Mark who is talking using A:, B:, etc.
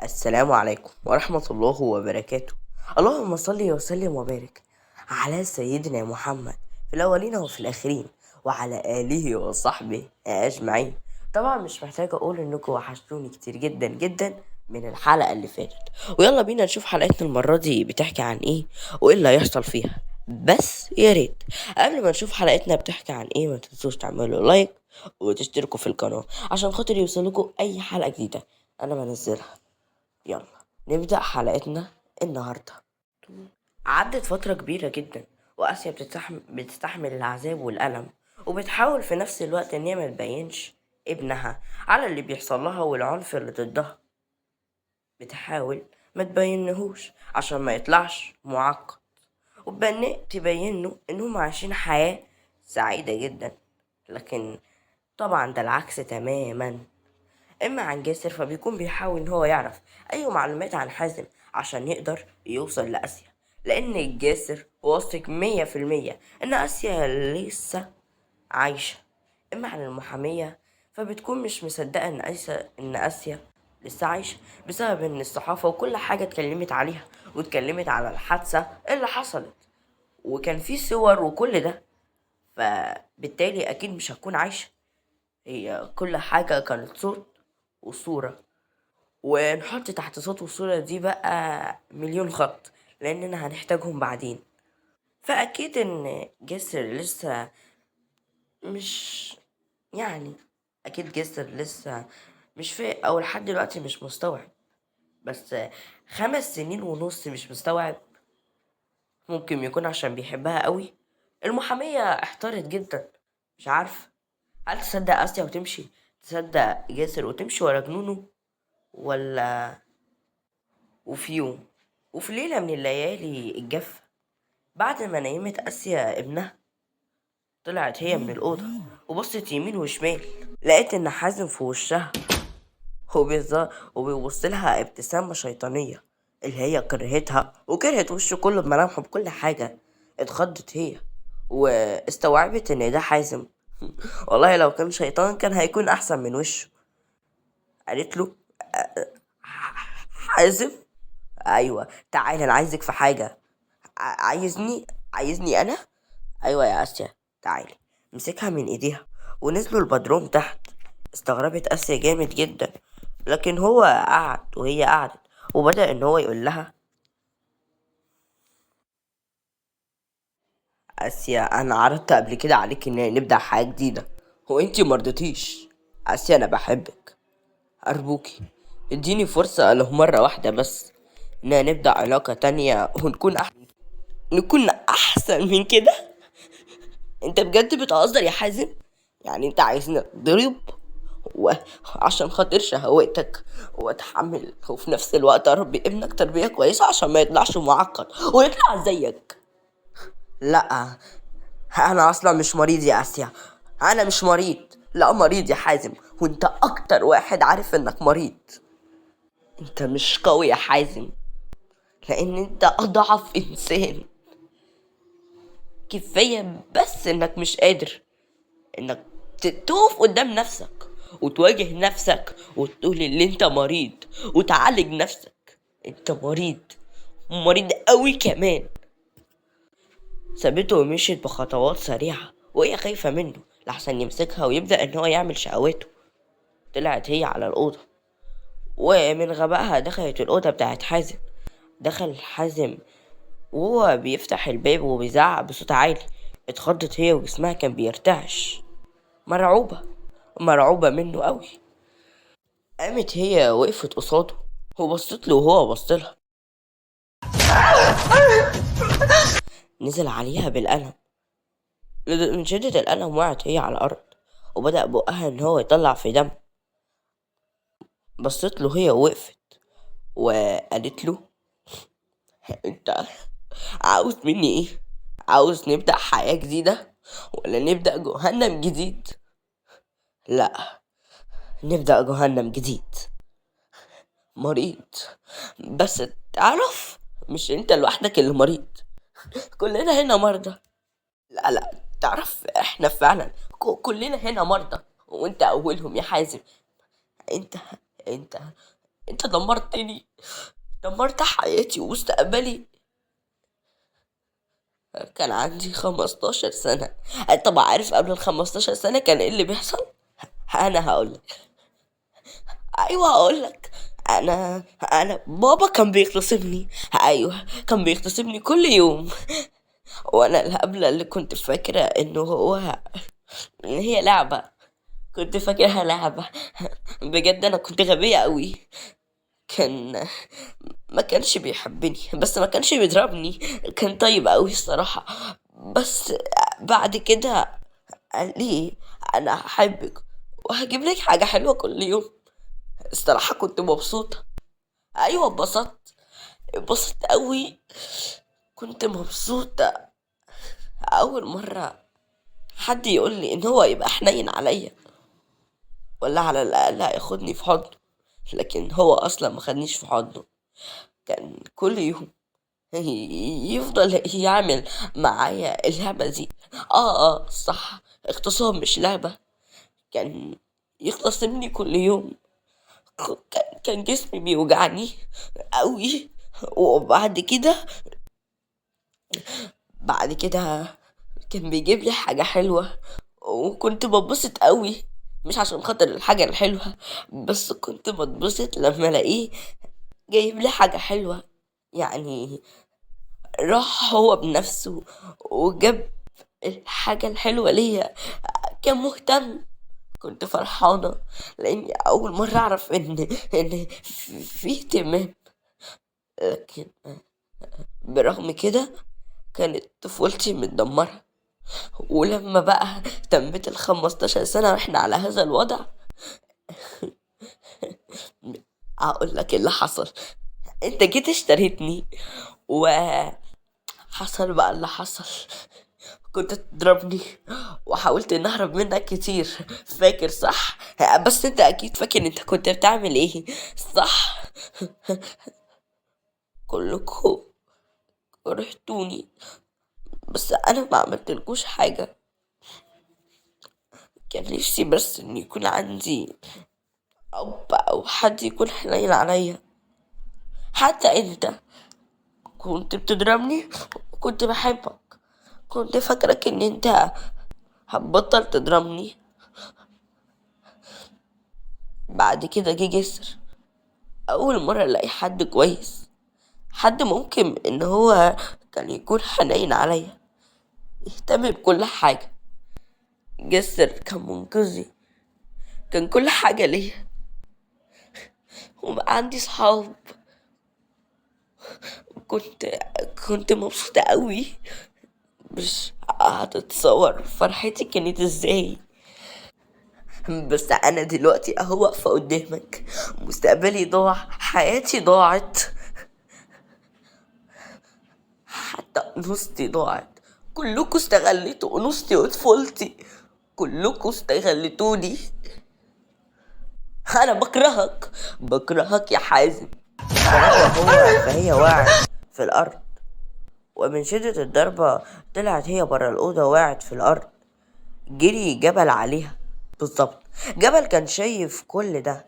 A: السلام عليكم ورحمة الله وبركاته. اللهم صل وسلم وبارك على سيدنا محمد في الأولين وفي الآخرين وعلى آله وصحبه أجمعين. طبعا مش محتاج أقول إنكم وحشتوني كتير جدا جدا من الحلقة اللي فاتت، ويلا بينا نشوف حلقتنا المرة دي بتحكي عن إيه وإيه اللي هيحصل فيها. بس يا ريت قبل ما نشوف حلقتنا بتحكي عن إيه ما تنسوش تعملوا like وتشتركوا في القناة عشان خاطر يوصلكوا أي حلقة جديدة أنا بنزلها. يلا نبدأ حلقتنا النهاردة. عدت فترة كبيرة جدا وآسيا بتستحمل العذاب والألم، وبتحاول في نفس الوقت إن هي ما تبينش ابنها على اللي بيحصل لها والعنف اللي ضدها. بتحاول ما تبينهوش عشان ما يطلعش معقد، وتبين له إنهم عايشين حياة سعيدة جدا، لكن طبعا ده العكس تماما. اما عن جاسر فبيكون بيحاول ان هو يعرف اي معلومات عن حازم عشان يقدر يوصل لآسيا، لان جاسر واثق 100% ان آسيا لسه عايشة. اما عن المحامية فبتكون مش مصدقة ان آسيا لسه عايشة، بسبب ان الصحافة وكل حاجة اتكلمت عليها واتكلمت على الحادثة اللي حصلت وكان في صور وكل ده، فبالتالي اكيد مش هتكون عايشة. هي كل حاجة كانت صوت وصورة، ونحط تحت صوت والصورة دي بقى مليون خط لأننا هنحتاجهم بعدين. فأكيد إن جاسر لسه مش يعني أكيد جاسر لسه مش فايق أو لحد دلوقتي مش مستوعب، بس 5 سنين ونص مش مستوعب، ممكن يكون عشان بيحبها قوي. المحامية احتارت جدا، مش عارفة هل تصدق آسيا وتمشي، تصدق جاسر وتمشي ورا جنونه، ولا. وفي يوم وفي ليلة من الليالي الجافة بعد ما نيمت آسيا ابنها، طلعت هي من الأوضة وبصت يمين وشمال، لقيت إن حازم في وشها وبيبص لها ابتسامة شيطانية اللي هي كرهتها وكرهت وشه كله بملامحه بكل حاجة. اتخضت هي واستوعبت إن ده حازم. والله لو كان شيطان كان هيكون أحسن من وشه. قالت له حازم، أيوة تعالى أنا عايزك في حاجة. عايزني أنا؟ أيوة يا آسيا تعالي. مسكها من إيديها ونزلوا البدروم تحت. استغربت آسيا جامد جدا، لكن هو قعد وهي قعدت وبدأ إن هو يقول لها آسيا أنا عرضت قبل كده عليك إن نبدأ حياة جديدة وإنتي مرضتيش. آسيا أنا بحبك، أرجوكي اديني فرصة له مرة واحدة بس إن نبدأ علاقة تانية ونكون نكون أحسن من كده. أنت بجد بتهزر يا حازم؟ يعني أنت عايزني أتضرب وعشان خاطر شهواتك وأتحمل وفي نفس الوقت أربي ابنك تربية كويسة عشان ما يطلعش معقد ويطلع زيك؟ لا أنا أصلا مش مريض يا آسيا، أنا مش مريض. لا مريض يا حازم، وأنت أكتر واحد عارف إنك مريض. أنت مش قوي يا حازم لأن أنت أضعف إنسان. كفاية بس إنك مش قادر إنك تقف قدام نفسك وتواجه نفسك وتقول إن أنت مريض وتعالج نفسك. أنت مريض، مريض قوي كمان. سابته ومشيت بخطوات سريعة وهي خايفة منه لحسن يمسكها ويبدأ إن هو يعمل شقاوته. طلعت هي على الأوضة ومن غبائها دخلت الأوضة بتاعت حازم. دخل حازم وهو بيفتح الباب وبيزعق بصوت عالي. اتخضت هي وجسمها كان بيرتعش، مرعوبة منه قوي. قامت هي وقفت قصاده وبصت له وهو بصلها. نزل عليها بالقلم، من شدة الألم وقعت هي على الأرض وبدأ بقها إن هو يطلع في دم. بصت له هي ووقفت وقالت له أنت عاوز مني إيه؟ عاوز نبدأ حياة جديدة ولا نبدأ جهنم جديد؟ لا نبدأ جهنم جديد. مريض، بس تعرف مش أنت لوحدك اللي مريض، كلنا هنا مرضى. لا تعرف احنا فعلا كلنا هنا مرضى وانت اولهم يا حازم. انت انت دمرتني، دمرت حياتي ومستقبلي. كان عندي 15 سنة. طب عارف قبل 15 سنة كان ايه اللي بيحصل؟ انا هقولك. ايوه هقولك. انا بابا كان بيغتصبني. ايوه كان بيغتصبني كل يوم، وانا الهبلة اللي كنت فاكرة انه هو ان هي لعبة، كنت فاكرها لعبة. بجد انا كنت غبية قوي. كان ما كانش بيحبني، بس ما كانش بيضربني، كان طيب قوي الصراحة. بس بعد كده قال لي انا هحبك وهجيب لك حاجة حلوة كل يوم. الصراحة كنت مبسوطة. ايوه اتبسطت، اتبسطت قوي، كنت مبسوطة. اول مرة حد يقول لي ان هو يبقى حنين عليا، ولا على الاقل هياخدني في حضنه، لكن هو اصلا ما خدنيش في حضنه. كان كل يوم يفضل يعمل معايا اللعبة دي. صح، اغتصاب مش لعبة. كان يغتصبني كل يوم. كان جسمي بيوجعني قوي. وبعد كده بعد كده كان بيجيب لي حاجة حلوة، وكنت بتبسط قوي، مش عشان خاطر الحاجة الحلوة، بس كنت بتبسط لما الاقيه جايب لي حاجة حلوة. يعني راح هو بنفسه وجاب الحاجة الحلوة ليا، كان مهتم. كنت فرحانة لأني أول مرة أعرف إن في اهتمام. لكن برغم كده كانت طفولتي متدمرة. ولما بقى تمت 15 سنة واحنا على هذا الوضع، هقول لك اللي حصل. انت جيت اشتريتني وحصل بقى اللي حصل. كنت تضربني وحاولت ان اهرب منك كتير، فاكر صح؟ بس انت اكيد فاكر انت كنت بتعمل ايه صح؟ كلكم كرهتوني، بس انا ما عملتلكوش حاجة. كان نفسي بس ان يكون عندي اب او حد يكون حنين عليا. حتى انت كنت بتضربني وكنت بحبك، كنت فاكرك ان انت هتبطل تضربني. بعد كده جه جسر. اول مرة الاقي حد كويس، حد ممكن ان هو كان يكون حنين عليا، يهتم بكل حاجة. جسر كان منقذي، كان كل حاجة ليا، وبقى عندي صحاب. كنت مبسوطة قوي، مش هتتصور فرحتي كانت ازاي. بس انا دلوقتي اهو واقفة قدامك، مستقبلي ضاع، حياتي ضاعت، حتى انوثتي ضاعت. كلكوا استغلتوا انوثتي وطفولتي، كلكوا استغلتوني. انا بكرهك، بكرهك يا حازم. هو فهي وقعت في الارض، ومن شدة الضربة طلعت هي برا الأوضة وقعت في الأرض. جري جبل عليها. بالظبط، جبل كان شايف كل ده،